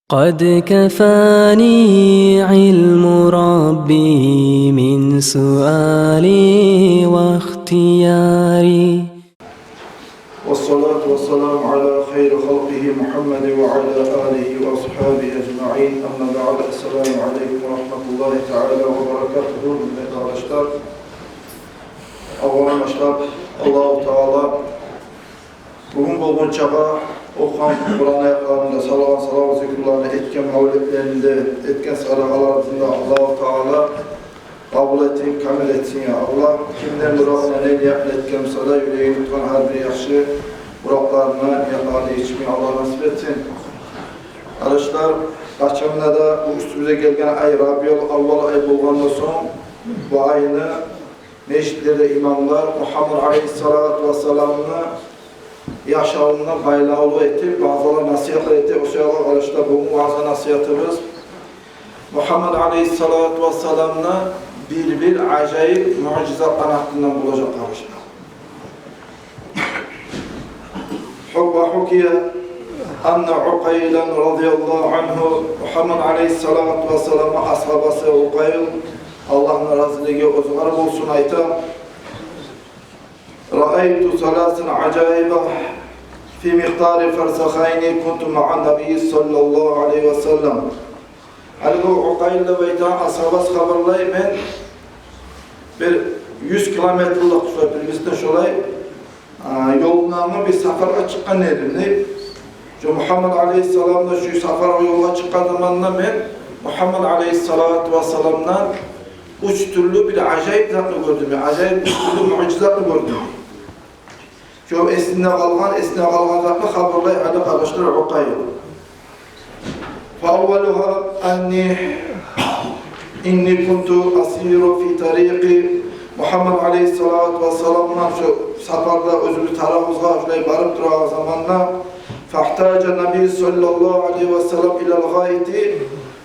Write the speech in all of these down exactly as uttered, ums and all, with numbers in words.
قد كفاني علم ربي من سؤالي واختياري. والصلاة والسلام على خير خلقه محمد وعلى آله وأصحابه أجمعين. أما بعد، السلام عليكم ورحمة الله تعالى وبركاته. Гьюрметли къардашлар, аввалдан башлап Аллагьу Таала бугюн болгъунчагъа охугъан Къуран аятларында, салагъан салават зикруларында, этген мавлетлеринде, этген садагъаларында Аллагьу Таала къабул этсин, камил этсин, я Аллагь. Кимден бир огъар не ниятны этген буса да, юрегин тутгъан гьар бир яхшы муратларына, ниятларына етишме Аллагь насип этсин. Къардашлар, къачан да бу уьстюбюзге гелген ай, Рабиул аввал ай болгъандан сонг, бу айны межитлерде имамлар Мугьаммад алейгьиссалату вассаламны яшавуна байлавлу этип, ваъзалар, насигьатлар этип, о саялы, къардашлар, бугюн ваъза насигьатыбыз Мугьаммад алейгьиссалату вассаламны бир-бир ажайып муъжизатланы гьакъындан болажакъ, къардашлар. وحكي أن عقيلا رضي الله عنه, Мугьаммад алейгьиссалату вассаламны асгьабасы Укъайл, Аллагьны разилиги оьзюне болсун, айта: رأيت ثلاثا عجائب في مقدار فرسخين كنت مع النبي صلى الله عليه وسلم. Гьали бу Укъайл деп айтагъан асгьабасы хабарлай: мен бир юз километрлик, шолай, приблизительно шолай, а, ёлунгъа бир сапаргъа чыкъгъан эдим, дей. Шо Мугьаммад алейгьиссалам да шо сапаргъа, ёлгъа чыкъгъан заманда мен Мугьаммад алейгьиссалату вассаламдан уьч тюрлю бир ажайып затны гёрдюм, ажайып уьч тюрлю муъжизатны гёрдюм. Шо эсинде къалгъан, эсинде къалгъан затны хабарлай гьали, къардашлар, Укъайл. فأولها أني إني كنت أسير في طريق. Мугьаммад алейгьиссалату вассаламны шо сапарда, оьзюбюз тарабызгъа шолай барып турагъан заманда, فاحتاج النبي صلى الله عليه وسلم إلى الغائط.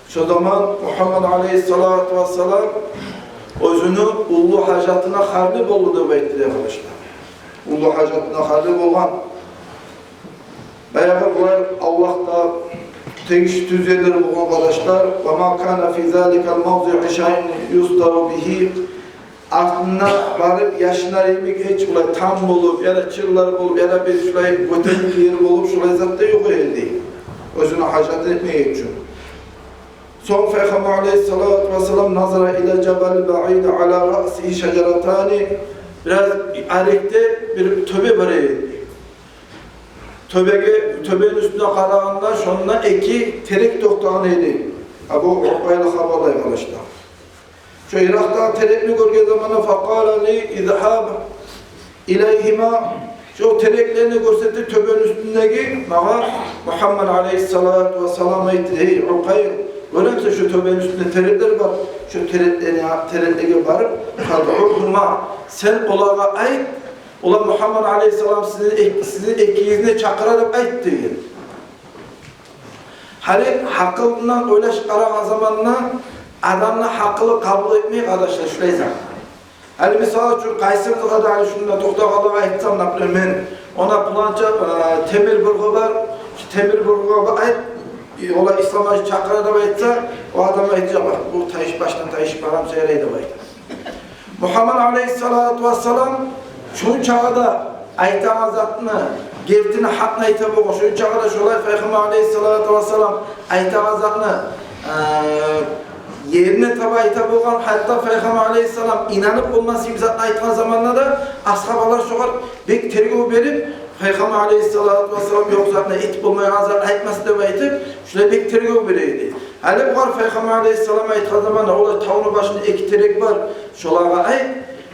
Шо заман Мугьаммад алейгьиссалату вассалам оьзюню уллу гьажатына харли болду деп айтды, дей, къардашлар. Уллу гьажатына харли болгъан. Баягъы булар Аллагьгъа тегишли тюз ерлер болгъан, къардашлар. وما كان في ذلك الموضع شيء يستر به. Артына барып яшынар йимик гьеч булай там болуп, яда чырлар болуп, яда бир шулай гётерик ер болуп, шулай зат да ёкъ эди, дей, оьзюню гьажатын этмек учун. Сонг Пайхаммар алейгьиссалату вассалам نظر إلى الجبل البعيد على رأسه شجرتان. Бираз арекде бир тёбе бар эди. Тёбеге, тёбени уьстюне къарагъанда, шонда эки терек токътагъан эди. Абу Укъайл хабарлай, къардашлар. Шо йыракъдагъы терекни гёрген заманда, فقال لي اذهب إليهما. Шо тереклени гёрсетди, тёбени уьстюндеги, магъа Мугьаммад алейгьиссалату вассалам айтды: «Гьей, Укъайл, гёремисен, шо тёбени уьстюнде тереклер бар. Шо тереклени, тереклеге барып, فادعهما, сен олагъа айт, олар Мугьаммад алейгьиссалам сизин эк-, сизин экигизни чакъыра деп айт», — деген. Гьали гьакъылындан ойлашып къарагъан заманда, адамны гьакъылы къабул этмей, къардашлар, шулай зат. Гьали, мисал учун, къайсыбызгъа да, гьали, шунда токътагъанлагъа айтсам, например, мен, она пуланча, э, темир бургъу бар, шу темир бургъугъа ба-, айт, э, олар исламгъа чакъыра деп айтса, о адам айтажакъ: «Бакъ, бу тайыш-, башдан тайышып барамса ярай», — деп айтар. Мугьаммад алейгьиссалату вассалам шунчагъа да айтагъан затны, гертини, гьакъны айта болгъан, шунчагъа да шолай Пайхаммар алейгьиссалату вассалам айтагъан затны, э, ерине таба айта болгъан. Гьатта Пайхаммар алейгьиссалам инанып болмас йимик затны айтгъан заманда да асгьабалар шогъар бек тергев берип, Пайхаммар алейгьиссалату вассалам ёкъ затны, этип болмайгъан затны айтмас деп айтып, шулай бек тергев бере эди. Гьали бугъар Пайхаммар алейгьиссалам айтгъан заманда, олай тавну башында эки терек бар, шолагъа айт,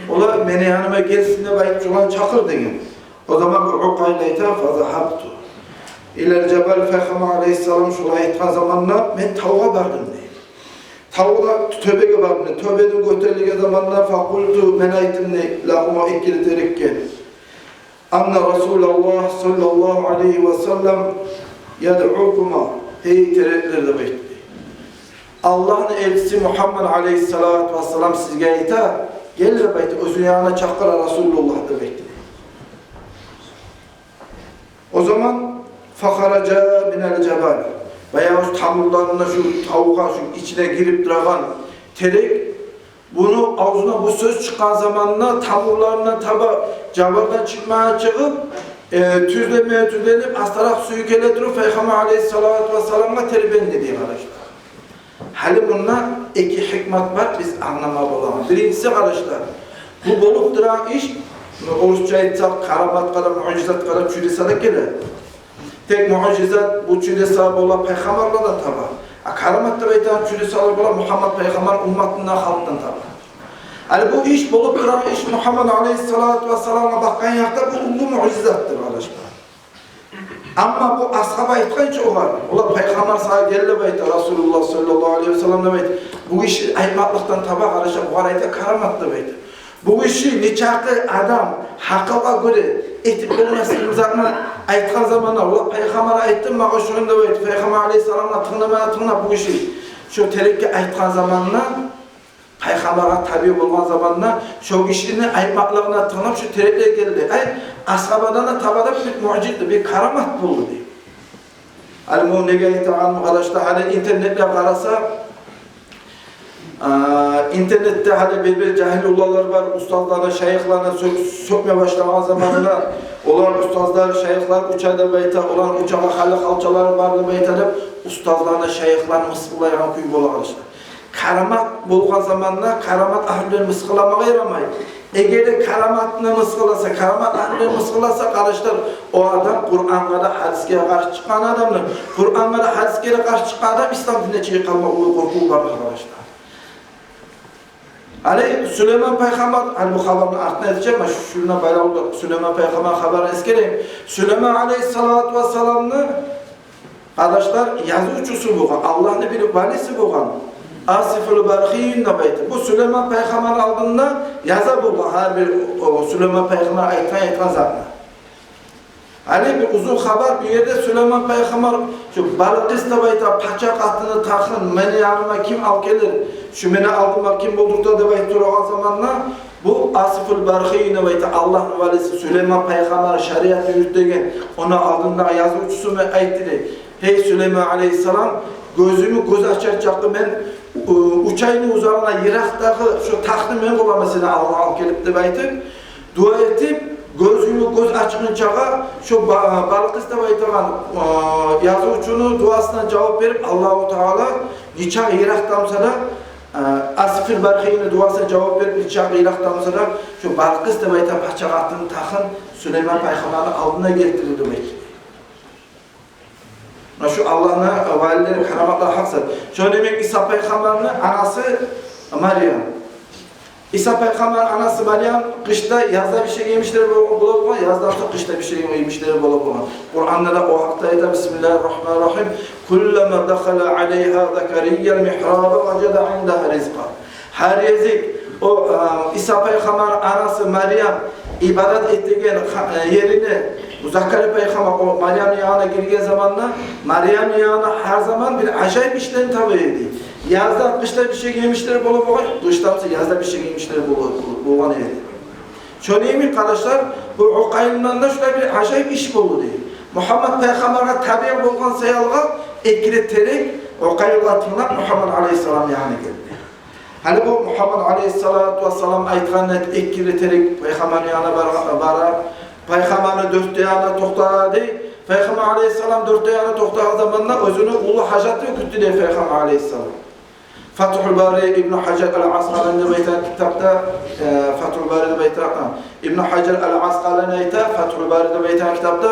олар мени яныма гелсин деп айтып, шоланы чакъыр деген. О заман бу Укъайл айта: فذهبت إلى الجبل. Пайхаммар алейгьиссалам шолай айтгъан заманда мен тавгъа бардым, дей. Тавгъа, тёбеге бардым, дей. Тёбеден гётерилген заманда, فقلت, мен айтдым, дей, لهما, экили терекге: إن رسول الله صلى الله عليه وسلم يدعوكما. Гьей тереклер, деп айтды. Аллагьны элчиси Мугьаммад алейгьиссалату вассалам сизге айта, гел деп айта, оьзюню янына чакъыра Расулуллагь деп айтды. О заман فخرجا من الجبل. Баягъы тамурларына, шу тавгъа, шу ичине гирип турагъан терек, буну авзуна бу сёз чыкъгъан заманда тамурларына таба жабардан чыкъмагъа чыгъып, э, тюзлеме-тюзленип, астаракъ сюйкеле туруп, Пайхаммар алейгьиссалату вассаламгъа тербенди дей, къардашлар. Гьали мунда эки гьикмат бар, биз англама болагъан. Биринчиси, къардашлар, бу болуп турагъан иш, муна, орусча айтсакъ, караматгъа да, муъжизатгъа да, чудеса да геле. Тек муъжизат, бу чудеса бола пайхаммарлагъа таба. А карамат деп айтагъан чудесалар бола Мугьаммат пайхаммар умматындан, халкъдан таба. Гьали бу иш, болуп турагъан иш Мугьаммат алейгьиссалату вассаламгъа бакъгъан якъда бу уллу муъжизатдыр, къардашлар. Амма бу асгьаба айтгъанча огъар, олар, Пайхаммар сагъа гелди деп айта, Расулуллагь саллаллагьу алейгьи вассаллам деп айта. Бу иш айтмакълыкъдан таба, къардашлар, огъар айта карамат деп айта. Бу иши нечакъы адам гьакъылгъа гёре этип болмас затны айтгъан заманда, олар, Пайхаммар айтды магъа шону деп айта, Пайхаммар алейгьиссаламгъа тынглама, тынглап бу иши, шо терекге айтгъан заманда, Пайхаммаргъа табиъ болгъан заманда, шо кишини айтмакълыгъына тынглап, шо тереклер гелди. Ай, асгьабадан да таба деп бир муъжизат, бир карамат болду дей. Гьали муну неге айтагъаным, къардашлар, гьали интернетге къараса, а, интернетде гьали бир-бир жагьил уланлар бар, устазланы, шайыхланы сё-, сёкме башлагъан заманда, олар, устазлар, шайыхлар уча деп айта, олар учагъан гьали халчалары бар деп айта деп, устазланы, шайыхланы мысгъыллайгъан кюй бола, къардашлар. Карамат болгъан заманда карамат агьлюлени мысгъылламагъа ярамай. Эгер де караматны мысгъылласа, карамат агьлюлени мысгъылласа, къардашлар, о адам Къурангъа да, гьадисге де къаршы чыкъгъан адамдыр. Къурангъа да, гьадисге де къаршы чыкъгъан адам ислам дининден чыгъып къалма уллу къоркъув бар, къардашлар. Гьали Сулейман пайхаммар, гьали бу хабарны артына этежекмен, шуна байлавлу Сулейман пайхаммар хабарын эсгерейим. Сулейман алейгьиссалату вассаламны, къардашлар, язывчусу болгъан, Аллагьны бир валиси болгъан, Асифул Бархийюн деп айта. Бу Сулейман пайхаммар алдында яза болгъан гьар бир, о, Сулейман пайхаммар айтгъан, айтгъан затны. Гьали бир узун хабар, бир ерде Сулейман пайхаммар, шу Балкъис деп айта, пача къатынны тахын мени яныма ким алып гелир, шу мени алдыма ким болдурта деп айтып турагъан заманда, бу Асифул Бархийюн деп айта, Аллагьны валиси, Сулейман пайхаммар шариат юрютеген, ону алдындагъы язывчусу мен айтды дей: «Гьей Сулейман алейгьиссалам, гёзюмню гёз ачар чакъы мен, э, уьч айны узагъына йыракъдагъы шу тахны мен боламан сени алдынга алып гелип», — деп айтып, дуа этип, гёзюмню гёз ачгъынчагъа шу Ба-, Балкъис деп айтагъан, э, язывчуну дуасына жавап берип, Аллагьу Таала нечакъы йыракъда буса да, э, Асифул Бархийюнну дуасына жавап берип, нечакъы йыракъда буса да, шу Балкъис деп айтагъан пача къатынны тахын Сулейман пайхаммарны алдына гелтирди деп айта. Муна шу Аллагьны валилери, караматлары гьакъ зат. Шо демек, Иса пайхаммарны анасы Марьям. Иса пайхаммарны анасы Марьям къышда, язда бишеген емишлер бол-, бола болгъан, яздан сонг къышда бишеген емишлер бола болгъан. Къуранда да о гьакъда айта: «Бисмиллагьи ррагьмани ррагьим. Куллама дахала алайгьа Закарийял мигьраба важада индагьа ризкъа». Гьар гезик о, а, Иса пайхаммарны анасы Марьям ибадат этеген ха-, э, ерине, бу Закария пайхаммар о Марьямны янына гирген заманда, Марьямны янында гьар заман бир ажайып ишлени таба эди. Язда, къышда бишеген емишлер бола болгъан, къышдан сонг язда бишеген емишлер бола, болгъан эди. Шону йимик, къардашлар, бу Укъайлдан да шулай бир ажайып иш болду дей. Мугьаммат пайхаммаргъа табиъ болгъан саялы эки де терек Укъайлгъа тынглап Мугьаммат алейгьиссаламны янына гелди. Гьали бу Мугьаммат алейгьиссалату вассалам айтгъанны этип, эки де терек пайхаммарны янына бара, бара. Пайхаммарны дёрт де янына токътады. Пайхаммар алейгьиссалам дёрт де янына токътагъан заманда оьзюню уллу гьажатын кютдю дей Пайхаммар алейгьиссалам. Фатгьул Бари, Ибну Гьажар ал-Аскъалани деп айтагъан китапда, э, Фатгьул Бари деп айта, а, Ибну Гьажар ал-Аскъалани айта, Фатгьул Бари деп айтагъан китапда,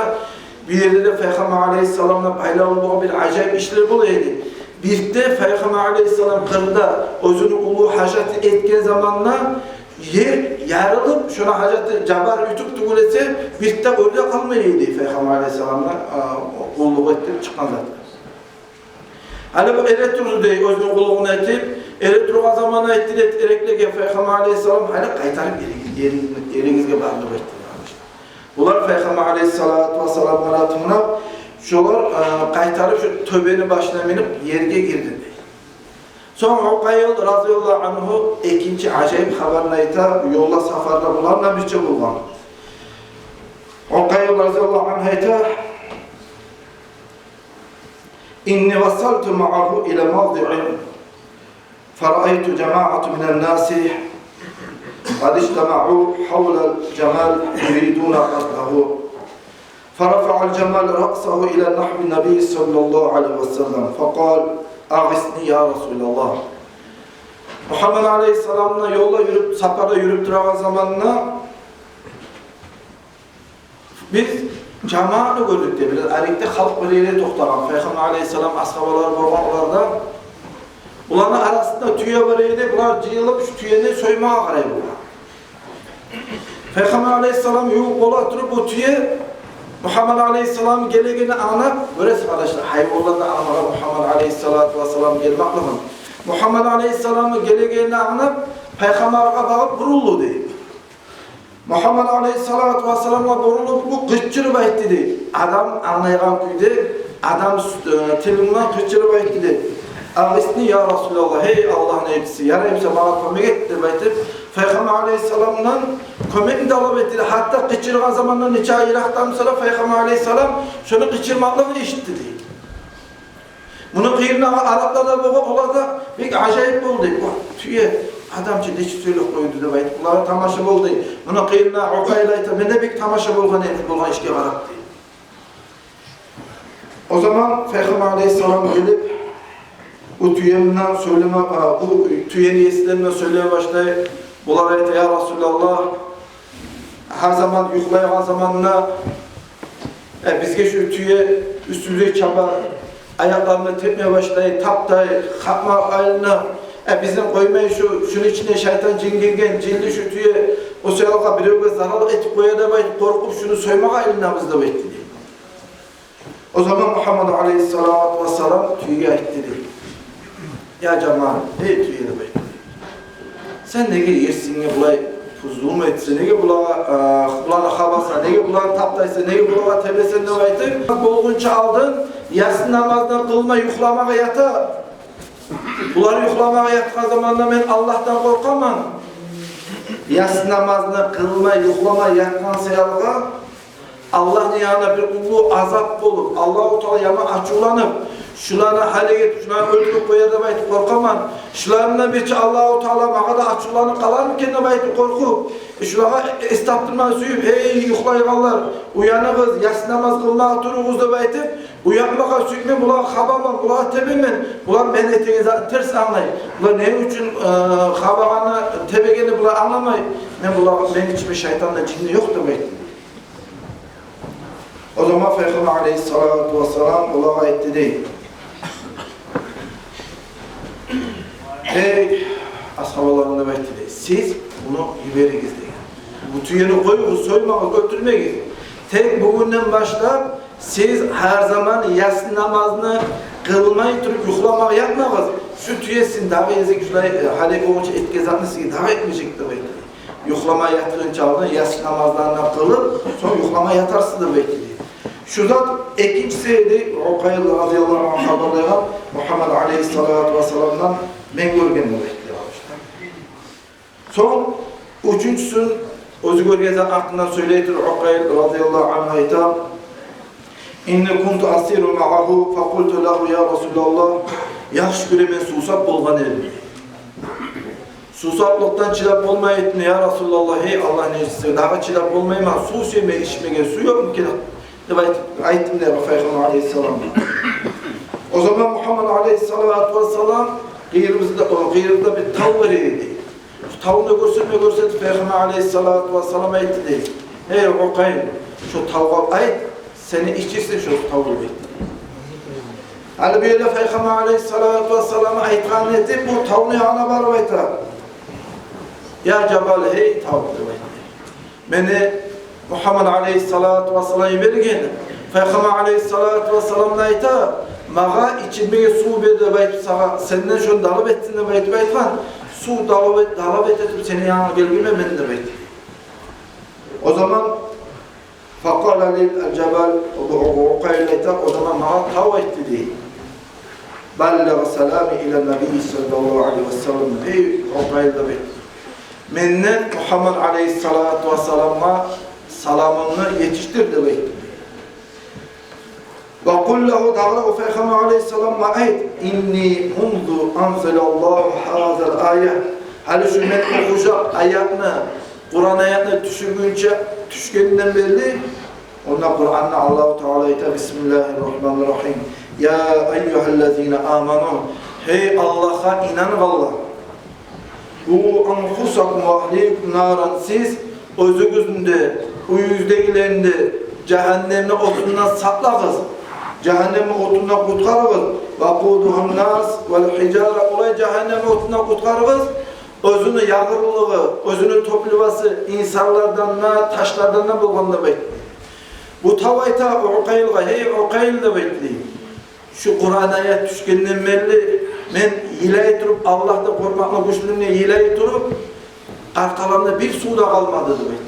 бир ерде де Пайхаммар алейгьиссаламгъа байлавлу болгъан бир ажайып ишлер бола эди. Бирде Пайхаммар алейгьиссалам къырда оьзюню уллу гьажатын этген заманда ер ярылып, шону гьажаты жабар ютуп тюгюл эсе, бирде оьле къалмай эди Пайхаммар алейгьиссаламгъа, а, къуллукъ этип чыкъгъан зат. Гьали бу эретурду дей, оьзюню къуллугъун этип, эретургъан заманда айтды дей тереклеге Пайхаммар алейгьиссалам: «Гьали къайтарып еригиз-, еригиз-, еригизге барыгъыз», — деп айтды. Булар Пайхаммар алейгьиссалату вассаламгъа тынглап, шолар, э, къайтарып шо тёбени башына минип ерге гирди дей. Сонг Укъайл разияллагьу ангьу экинчи ажайып хабарын айта, ёлда, сапарда булар булан бирче болгъан. Укъайл разияллагьу ангьу айта: إني وصلت معه إلى موضع فرأيت جماعة من الناس قد اجتمعوا حول الجمل يريدون قتله. فرفع الجمل رأسه إلى نحو النبي صلى الله عليه وسلم فقال: أغثني يا رسول الله. Мугьаммат алейгьиссаламны ёлда юрюп, сапарда юрюп турагъан заманда биз жамаатны гёрдюк дей, бир арекде халкъ бир ерде токътагъан. Пайхаммар алейгьиссалам асгьабалары болгъан оларда. Буланы арасында тюе бар эди, булар жыйылып шу тюени соймагъа къарай болгъан. Пайхаммар алейгьиссалам ювукъ бола туруп, бу тюе Мугьаммат алейгьиссалам гелегенин англап, гёресиз, къардашлар, гьайванлар да англагъан Мугьаммат алейгьиссалату вассалам гелмеклигин. Мугьаммат алейгьиссалам гелегенин англап, пайхаммаргъа багъып бурулду дей. Мугьаммат алейгьиссалату вассаламгъа бурулуп, бу къычырып айтды дей. Адам англайгъан кюйде, адам, э, тили булан къычырып айтды дей: «Агъисни, я Расулаллагь, гьей Аллагьны элчиси, ярай буса магъа кёмек эт», — деп айтып, Пайхаммар алейгьиссаламдан кёмекни талап этди дей. Гьатта къычыргъан заманда нече йыракъда буса да, Пайхаммар алейгьиссалам шону къычырмакълыгъын эшитди дей. Муну къырыйында араплар да болгъан, олар да бек ажайып болду. О тюе, адам чы нечик сёйлеп къойду деп айтып, булар тамаша болду. Муну къырыйында Укъайл айта: «Мен де бек тамаша болгъан эдим, болгъан ишге къарап», — дей. О заман Пайхаммар алейгьиссалам гелип, бу тюе булан сёйлеме, а, бу тюени есилери булан сёйлеме башлай. Булар айта: «Я Расулаллагь, гьар заман юхлайгъан заманда, э, бизге шу тюе уьстюбюзге чаба, аякъларына тепме башлай, таптай, хапма айлана, э, бизин къоймай шу, шуну ичине шайтан, жин гирген, жинли шу тюе, о саялы биревге зарал этип къояр деп айтып къоркъуп, шуну соймагъа айланабыз», — деп айтды дей. О заман Мугьаммат алейгьиссалату вассалам тюеге айтды дей: «Я жамал, гьей тюе, — деп айтды, — сен неге ерсинге булай зулму этесен, неге булагъа, а, буланы хабасан, неге буланы таптайсан, неге булагъа тебесен?» — деп айтып. «Болгъунча алдын яссы намазны къылмай юхламагъа ята. Булар юхламагъа ятгъан заманда мен Аллагьдан къоркъаман. Яссы намазны къылмай юхламагъа ятгъан саялы Аллагьны янына бир уллу азап болуп, Аллагьу Таала яман ачувланып, шуланы гьалек этип, шуланы оьлтюрюп къояр деп айтып къоркъаман. Шулардан бирче Аллагьу Таала магъа да ачувланып къалармы экен деп айтып къоркъуп, э, шулагъа эс тапдырма сююп: гьей юхлайгъанлар, уяныгъыз, яссы намаз къылмагъа туругъуз деп айтып, уятмагъа сююп, мен булагъа хабаман, булагъа тебемен. Булар мен этеген затны терс англай. Булар не учун, э, хабагъанны, тебегенни булар англамай. Мен булагъа, мени ичимде шайтан да, жин де ёкъ», — деп айтды. О заман Пайхаммар алейгьиссалату вассалам олагъа айтды дей: «Гьей асгьабаларым, — деп айтды дей, — сиз муну йиберигиз, — деген. — Бу тюени къоюгъуз, соймагъыз, оьлтюрмегиз. Тек бугюнден башлап сиз гьар заман яссы намазны къылмай туруп юхламагъа ятмагъыз. Шу тюе сизин дагъы эзик шулай, э, гьалек болгъунча этген затны сизге дагъы этмежек», — деп айтды. «Юхламагъа ятгъынча алдын яссы намазланы къылып, сонг юхламагъа ятарсыз», — деп айтды дей. Шу зат экинчиси эди, Укъайл разияллагьу ангьу хабарлайгъан, Мугьаммат алейгьиссалату вассаламдан мен гёрген деп айтды дей. Сонг уьчюнчюсюн, оьзю гёрген зат гьакъында сёйлей туруп, Укъайл разияллагьу ангьу айта: «Инни кунту асиру магьагьу, факъулту лагьу: я Расулаллагь, яхшы гёремен, сувсап болгъан эдим. Сувсаплыкъдан чыдап болмай эдим, я Расулаллагь, гьей Аллагьны элчиси, дагъы чыдап болмайман, сув сюемен ичмеге, сув ёкъму экен?» — деп айтып, айтдым дей Пайхаммар алейгьиссаламгъа. О заман Мугьаммат алейгьиссалату вассалам къырыйында, о къырыйында бир тав бар эди. Шу тавну гёрсетме гёрсетип, Пайхаммар алейгьиссалату вассалам айтды дей: «Гьей Укъайл, шу тавгъа айт, сени ичирсин шу тавну», — айтды. Гьали бу ерде Пайхаммар алейгьиссалату вассалам айтгъанын этип, бу тавну янына барып айта: «Я жабал, гьей тав, — деп айтды, — мени Мугьаммат алейгьиссалату вассалам йиберген. Пайхаммар алейгьиссалату вассалам да айта, магъа ичмеге сув бер деп айтып, сагъа, сенден шону талап этсин деп айтып айтгъан. Сув талап эт-, талап эте туруп сени янынгъа гелгенмен мен», — деп айтды. О заман факъала ли ал-жабал, о, о, Укъайл айта, о заман магъа тав айтды дей: «Баллигъ салами ила ннабий саллаллагьу алайгьи ва саллам, гьей Укъайл, — деп айтды, — менден Мугьаммат алейгьиссалату вассаламгъа саламымны етишдир», — деп айтды. Ва къул лагьу, дагъы да о Пайхаммар алайгьиссаламгъа айт: «Инни мунзу анзалаллагьу гьазал ая». Гьали шу мен охужакъ аятны, Къуран аятны тюшюгюнче, тюшгенден берли, онда Къуранда Аллагьу Таала айта: «Бисмиллагьир рагьманир рагьим. Я айюгьаллазина аману». Гьей, Аллагьгъа инангъанлар. «Къу анфусакум ва агьликум наран», сиз оьзюгюзню де, уьюгюздегилерни де жагьаннемни отундан сакълагъыз. Жагьаннемни отундан къутгъарыгъыз. «Ва къудугьан нас вал гьижара», олай жагьаннемни отундан къутгъарыгъыз. Оьзюню ягъырлыгъы, оьзюню топливасы инсанлардан да, ташлардан да болгъан деп айтды. Бу тав айта Укъайлгъа: «Гьей, Укъайл, – деп айтды, – шу Къуран аят тюшгенден берли мен йылай туруп, Аллагьдан къоркъмакълыкъ учун йылай туруп, къаркъарамда бир сув да къалмады», – деп айтды.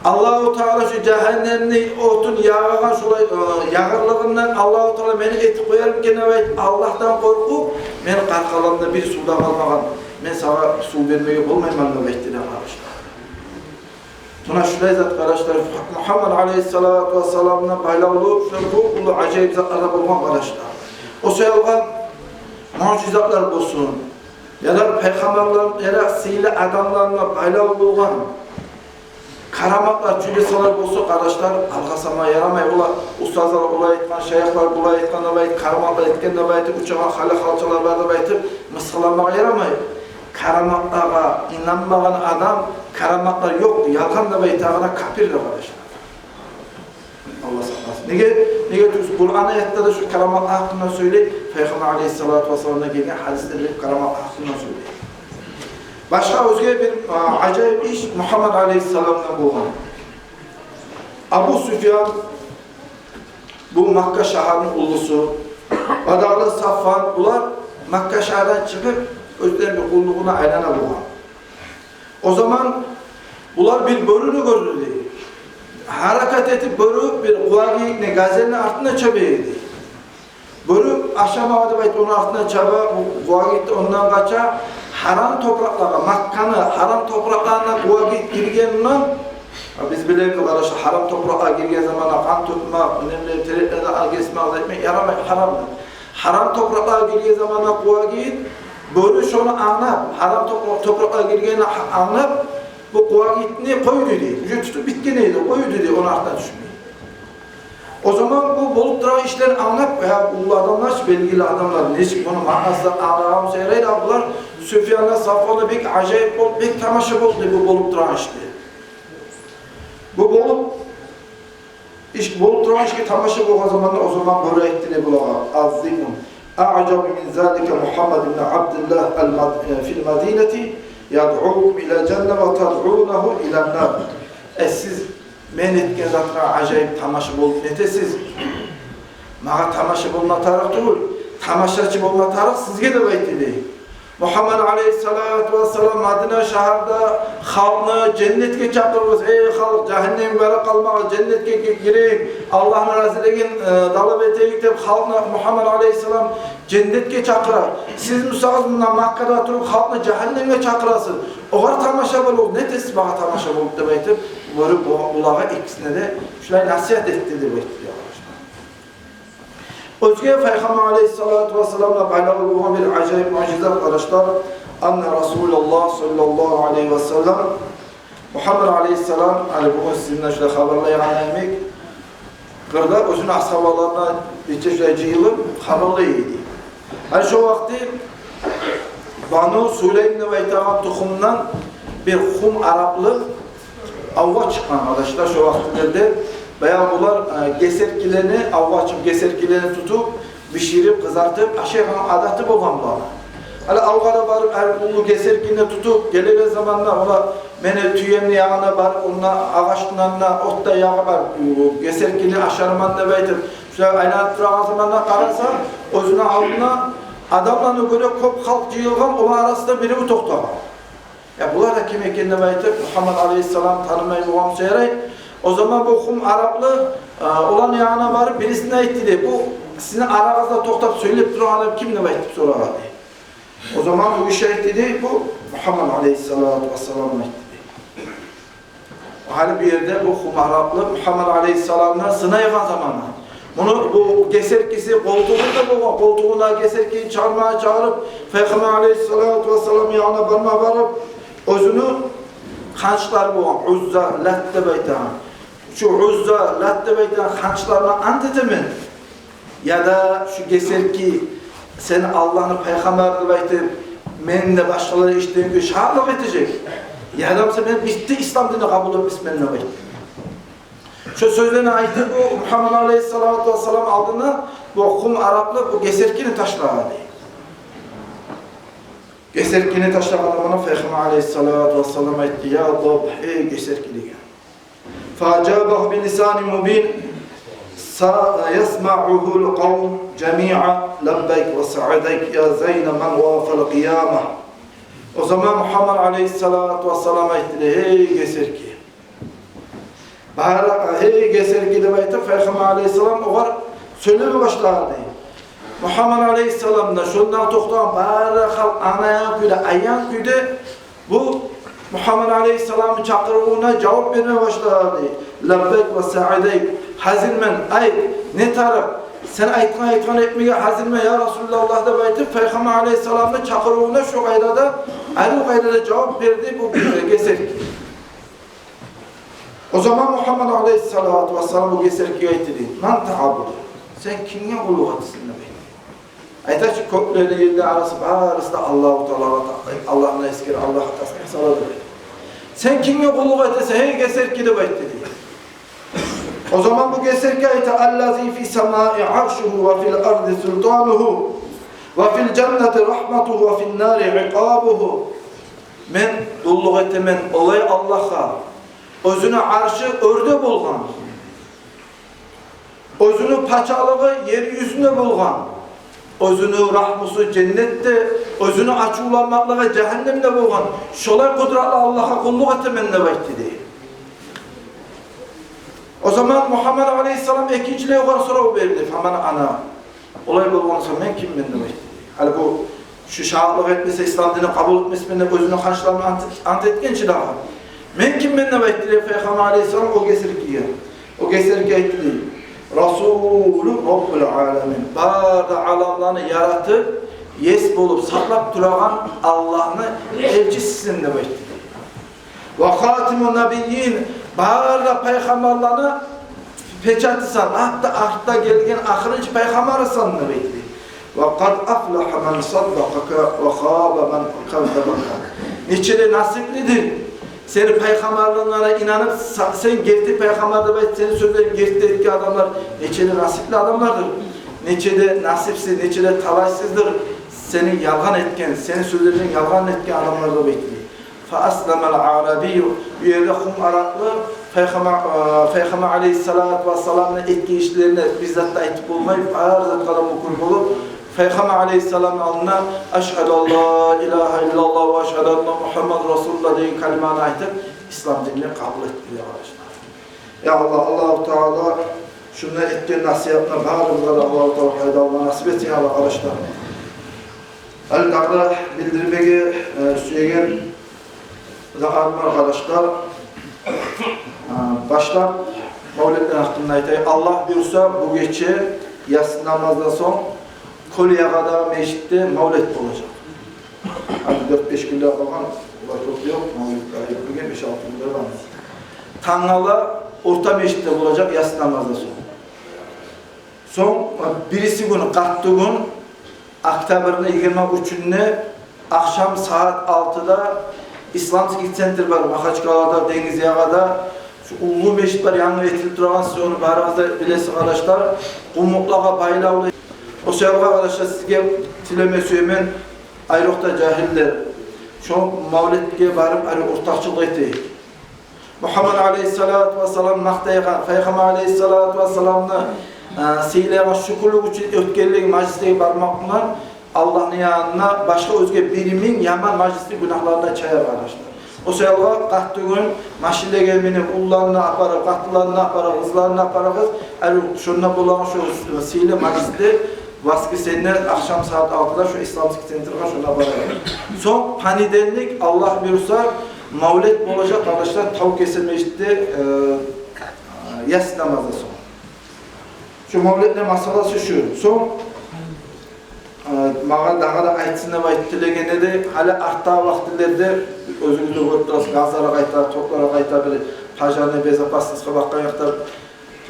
Аллагьу Таала шу жагьаннемни отун ягъагъан шолай, э, ягъырлыгъындан Аллагьу Таала мени этип къоярмы экен деп айтып, Аллагьдан къоркъуп, мени къаркъарамда бир сув да къалмагъан, мен сагъа сув бермеге болмайман деп айтды да, къардашлар. Муна шулай зат, къардашлар, Мугьаммад алайгьиссалату вассаламгъа байлавлу шулай кёп уллу ажайып затлар да болгъан, къардашлар. О саялгъа муъжизатлар болсун, яда пайхаммарлар, яда сыйлы адамларына байлавлу болгъан караматлар, чудесалар болса, къардашлар, алгъасама ярамай. Олар, устазлар олай айтгъан, шайыхлар булай айтгъан деп айтып, караматлар этген деп айтып, учагъан хали халчалар бар деп айтып, мысгъылламагъа ярамай. Караматлагъа инанмагъан адам караматлар ёкъ, ялгъан деп айтагъына капирдир, къардашлар. Аллагь сакъласын. Неге, неге тюгюл, Къуран аятда да шу карамат гьакъында сёйлей, Пайхаммар алайгьиссалату вассаламдан гелген гьадислерде карамат гьакъында сёйлей. Башгъа оьзге бир, а, ажайып иш Мугьаммад алайгьиссаламдан болгъан. Абу Суфьян, бу Макка шагьарны уллусу, ва дагъы Сафван, булар Макка шагьардан чыгъып, оьзлени бир къуллугъуна айлана болгъан. О заман булар бир бёрюню гёрдю дей. Гьаракат этип бёрю бир къува гийикни, газельни артындан чаба эди. Бёрю ашамагъа деп айтып, ону артындан чаба, бу къува гийик де ондан къача. Гьарам топуракълагъа, Макканы гьарам топуракъларына къува гийик гиргенинден, биз билебиз, къардашлар, гьарам топуракълагъа гирген заманда къан тёкмек, неме, тереклени де гесмек, зат этмек ярамай, гьарамдыр. Гьарам топуракълагъа гирген заманда къува гийик, бёрю шону англап, гьарам топу-, топуракълагъа гиргенин англап, бу къува гийикни къойду дей. Уже тутуп битген эди, къойду дей, ону артына тюшмей. О заман бу болуп турагъан ишлени англап, я, уллу адамлар чы, белгили адамлар, нечик муну маънасын англагъан буса ярай да, булар, Суфьян да, Сафван да бек ажайып болуп, бек тамаша болду бу болуп турагъан ишге. Бу болуп, иш болуп турагъан ишге тамаша болгъан заманда, о заман бёрю айтды дей булагъа: «Аззимун, аъжабу мин залика Мугьаммад ибн Абдиллагь ал-Мад-, э, фил Мадинати ядъукум илал жанна ва тадъунагьу илан нар». Э, сиз мен этген затгъа ажайып тамаша болуп нетесиз? Магъа тамаша болма тарыкъ тюгюл, тамашачы болма тарыкъ сизге деп айтды дей. Мугьаммад алайгьиссалату вассалам Мадина шагьарда халкъны женнетге чакъырыгъыз, эй халкъ, жагьаннемге бара къалмагъыз, женнетге ки-, гирейик, Аллагьны разилигин, э, талап этейик деп халкъны Мугьаммад алайгьиссалам женнетге чакъыра. Сиз бусагъыз мунда Маккада туруп халкъны жагьаннемге чакъырасыз. Огъар тамаша болугъуз, нетесиз магъа тамаша болуп деп айтып, бёрю бу-, булагъа экисине де шулай насигьат этди деп айтды, къардашлар. Оьзге Пайхаммар алайгьиссалату вассаламгъа байлавлу болгъан бир ажайып муъжиза, къардашлар, анна Расулаллагь саллаллагьу алайгьи ва саллам, Мугьаммад алайгьиссалам, гьали бугюн сизин де шулай хабарлайгъан йимик, къырда оьзюню асгьабаларына бирче шулай жыйылып хабарлай эди. Гьали шо вакъти Бану Сулайм деп айтагъан тухумдан бир хум араплы авгъа чыкъгъан, къардашлар, шо вакътилерде. Баягъы булар, э, гесеркилени, авгъа чыгъып, гесеркилени тутуп, биширип, къызартып ашайгъан адаты болгъан буланы. Гьали авгъа да барып, гьар уллу гесеркини тутуп гелеген заманда, олар: «Мени тюемни ягъына барып, онда агъачдан да от да ягъып барып, гесеркини ашарман», – деп айтып, шулай айланып турагъан заманда къараса, оьзюню алдына адамланы гёре кёп халкъ жыйылгъан, оланы арасында бирев токътагъан. Я, булар да ким экен деп айтып, Мугьаммад алайгьиссалам танымай болгъан буса ярай. О заман бу хум араплы, э, оланы янына барып, бирисине айтды дей: «Бу сизин арагъызда токътап сёйлеп турагъан адам ким?» – деп айтып сорагъан дей. О заман бу гиши айтды дей: «Бу Мугьаммад алайгьиссалату вассалам», – айтды дей. Гьали бу ерде бу хум араплы Мугьаммад алайгьиссаламны сынайгъан заманы. Ону бу гесеркиси къолтугъунда болгъан, къолтугъуна гесеркини чыгъарма чыгъарып, Пайхаммар алейгьиссалату вассалам янына барма барып, оьзюню ханчлары болгъан, Узза, Лат деп айтагъан. Шу Узза, Лат деп айтагъан ханчларыма ант этемен. Яда шу гесерки сени Аллагьны пайхаммары деп айтып, мен де башгъалар эшитеген кюйде шагьатлыкъ этежек. Яда буса мен битди, ислам динни къабул этмесмен деп айтды. Шу сёзлени айтып, бу Мугьаммад алейгьиссалату вассалам алдына бу къум араплы бу гесеркини ташлагъан дей. Гесеркини ташлагъанда муна Пайхаммар алейгьиссалату вассалам айтды: «Я Дабгь, эй гесерки», — деген. فأجابه بلسان مبين يسمعه القوم جميعا: لبيك وسعديك يا زين من وافى القيامة. О заман Мугьаммад алейгьиссалату вассалам айтды дей: «Эй гесерки». Бары, «Эй гесерки», — деп айтып, Пайхаммар алейгьиссалам огъар сёйлеме башлагъан дей. Мугьаммад алейгьиссалам да, шонда токътагъан бары халкъ англайгъан кюйде, аян кюйде бу Мугьаммад алейгьиссаламны чакъырывуна жавап берме башлагъан дей. «Лаббайк ва саъдайк». «Гьазирмен, айт, не тарыкъ? Сен айтгъан, айтгъан этмеге гьазирмен, я Расулуллагь», — деп айтып, Пайхаммар алейгьиссаламны чакъырывуна шо къайдада, арив къайдада жавап берди бу гесерки. О заман Мугьаммад алейгьиссалату вассалам бу гесеркиге айтды дей: «Ман таъбуду? Сен кимге къуллукъ этесен?» — деп айтды. Айта чы, кёклени, ерни арасы, барысы да Аллагьу Таалагъа та-, Аллагьны эсгере, Аллагьгъа тасбигь салады. «Сен кимге къуллукъ этесен, эй гесерки?» — деп айтды дей. О заман бу гесерки айта: «Аллази фи самаи аршугьу ва фил арди султанугьу ва фил жаннати рагьматугьу ва фин нари икъабугьу». Мен къуллукъ этемен олай Аллагьгъа, оьзюню аршы оьрде болгъан, оьзюню пачалыгъы ер юзюнде болгъан, оьзюню рагьмусу женнетде, оьзюню ачувланмакълыгъы жагьаннемде болгъан шолай къудратлы Аллагьгъа къуллукъ этемен деп айтды дей. О заман Мугьаммад алейгьиссалам экинчилей огъар сорав берди: «Фаман ана?» Олай болгъан сонг мен киммен деп айтды. Гьали бу шу шагьатлыкъ этмесе, ислам динни къабул этмесмен деп оьзюню ханчларына ант, ант этген чи дагъы. «Мен киммен?» деп айтды дей Пайхаммар алейгьиссалам о гесеркиге. О гесерки айтды дей: «Расулу Раббил аламин». Бары да аламланы яратып, ес болуп, сакълап турагъан Аллагьны элчисисен деп айтды дей. «Ва хатиму набийин», бары да пайхаммарланы печатысан, артда, артда гелген ахырынчы пайхаммарысан деп айтды. «Ва къад афлагьа ман саддакъака ва хаба ман каззабака». Нече де насиплидир сени пайхаммарлыгъынга инанып, са-, сен герти пайхаммар деп айтып, сени сёзлеринг герти этген адамлар, нече де насипли адамлардыр. Нече де насипсиз, нече де талайсыздыр сени ялгъан этген, сени сёзлерингни ялгъан этген адамлар деп айтды. «Фа асламал арабийю». Бу ерде къум араплы Пайхаммар, э, Пайхаммар алейгьиссалату вассаламны этген ишлерине бир зат да айтып болмай, бары затгъа да мюкюр болуп, Пайхаммар алейгьиссаламны алдына: «Ашгьаду ан ла илагьа иллаллагь ва ашгьаду анна Мугьаммадан расулуллагь» деген калиманы айтып, ислам динни къабул этди дей, къардашлар. Я Аллагь, Аллагьу Таала шунда этген насигьатны барыбызгъа да Аллагьу Таала пайдаланма насип этсин, я Аллагь, къардашлар. Гьали дагъы да билдирмеге, э, сюеген затларым бар, къардашлар. Э, башлап мавлетлени гьакъында айтайыкъ. Аллагь буюрса, бу гече яссы намаздан сонг Кёлягъадагъы межитде мавлет болажакъ. Гьали дёрт-беш гюнлер къалгъан, олар кёп ёкъ, мавлет де айтып билген, беш-алты гюнлер бар. Тангала орта межитде болажакъ яссы намаздан сонг. Сонг, бириси гюн, къатты гюн, октябрны йигирма уьчюнде, ахшам сагьат алтыда Исламский центр бар Магьачкъалада, денгиз ягъада. Шу уллу межит бар, янгы этилип турагъан, сиз ону барыгъыз да билесиз, къардашлар. Къумукълагъа байлавлу. О саялы, къардашлар, сизге тилеме сюемен, айрокъда жагьиллер, шо мавлетге барып, ари ортакъчылыкъ этейик. Мугьаммад алейгьиссалату вассалам макътайгъан, Пайхаммар алейгьиссалату вассаламны, э, сыйлайгъан, шюкюрлюк учун оьтгенлиги мажлислеге бармакъ булан Аллагьны янына башгъа оьзге бир минг яман мажлисни гюнагьларындан чаяр, къардашлар. О саялы къатты гюн машинлеге минип, уллуланы апарып, къатынланы апарып, къызланы апарыгъыз, ари шонда болагъан шо сыйлы мажлисде воскресенье ахшам сагьат алтыда шо Исламский центрге шонда барыгъыз. Сонг понедельник, Аллагь буюрса, мавлет болажакъ, къардашлар, Тавкесир межитде, э, яссы намаздан сонг. Шу мавлетни масъаласы шу. Сонг, э, магъа дагъы да айтсын деп айтып тилеген эди. Гьали артдагъы вакътилерде, оьзюгюз де гёрюп турасыз, газлар къайта, токлар къайта, бир пожарный безопасностьгъа бакъгъан якъда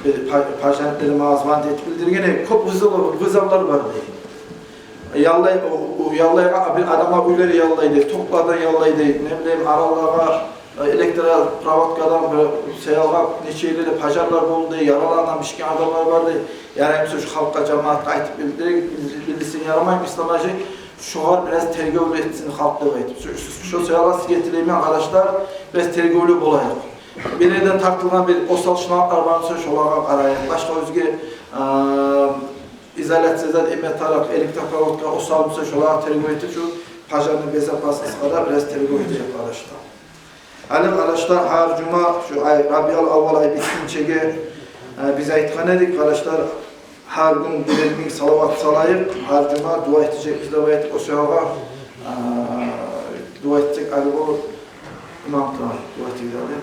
бир па-, пожарниклер магъа звонить этип билдирген эди. Кёп вызовлар, вызовлар бар дей. Яллай, о, о, яллайгъа, бир адамлар уьйлери яллай дей, токлардан яллай дей, не билейим, аралларда, э, электропроводкадан бир саялгъа нече ерлерде пожарлар болду дей, яралангъан, бишген адамлар бар дей. Ярай буса шу халкъгъа, жамиятгъа айтып билдир-, билдирсенг ярамаймы, Ислам-гьажи? Шогъар бираз тергев этсин халкъ деп айтып. Шу, шу, шу саялгъа сизге тилеймен, къардашлар, бираз тергевлю болайыкъ. Бир ерден тартылгъан бир осал шнавкълар бар буса, шолагъа къарайыкъ. Башгъа оьзге, э, изоляция зат эме тарыкъ, электропроводка осал буса, шолагъа тергев этип, шу пожарный безопасностьгъа да бираз тергев этейик, къардашлар. Гьали, къардашлар, гьар жума, шу ай, Рабиул-аввал ай битгинчеге, э, биз айтгъан эдик, къардашлар, гьар гюн бирер минг салават салайыкъ, гьар жума дуа этежекбиз деп айтып, о саялгъа, э, дуа этсек, гьали бу имам да дуа этейик гьали.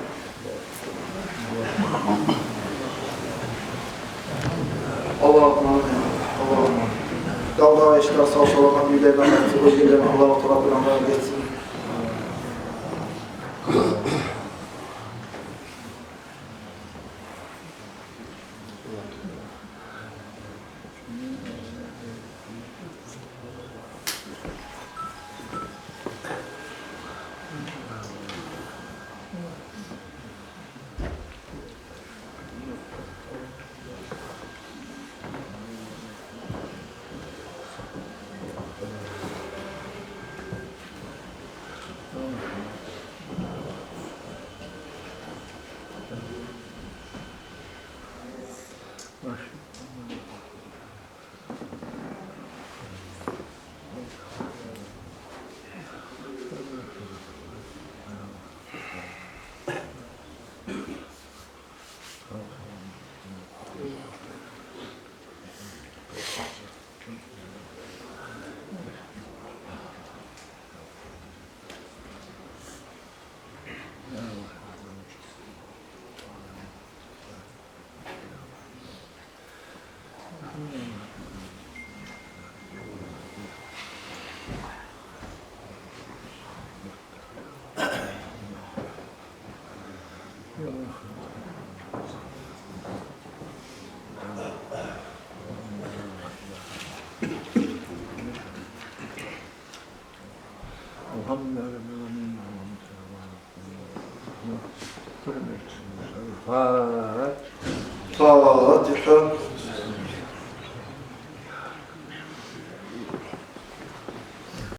Аллагьумма амин. Аллагьумма амин. Далда ишлер сав-саламат уьйлерине къайтсын, оьлгенлерин Аллагьу Таала бир аман этсин. الحمد لله رب العالمين. الفاتحة.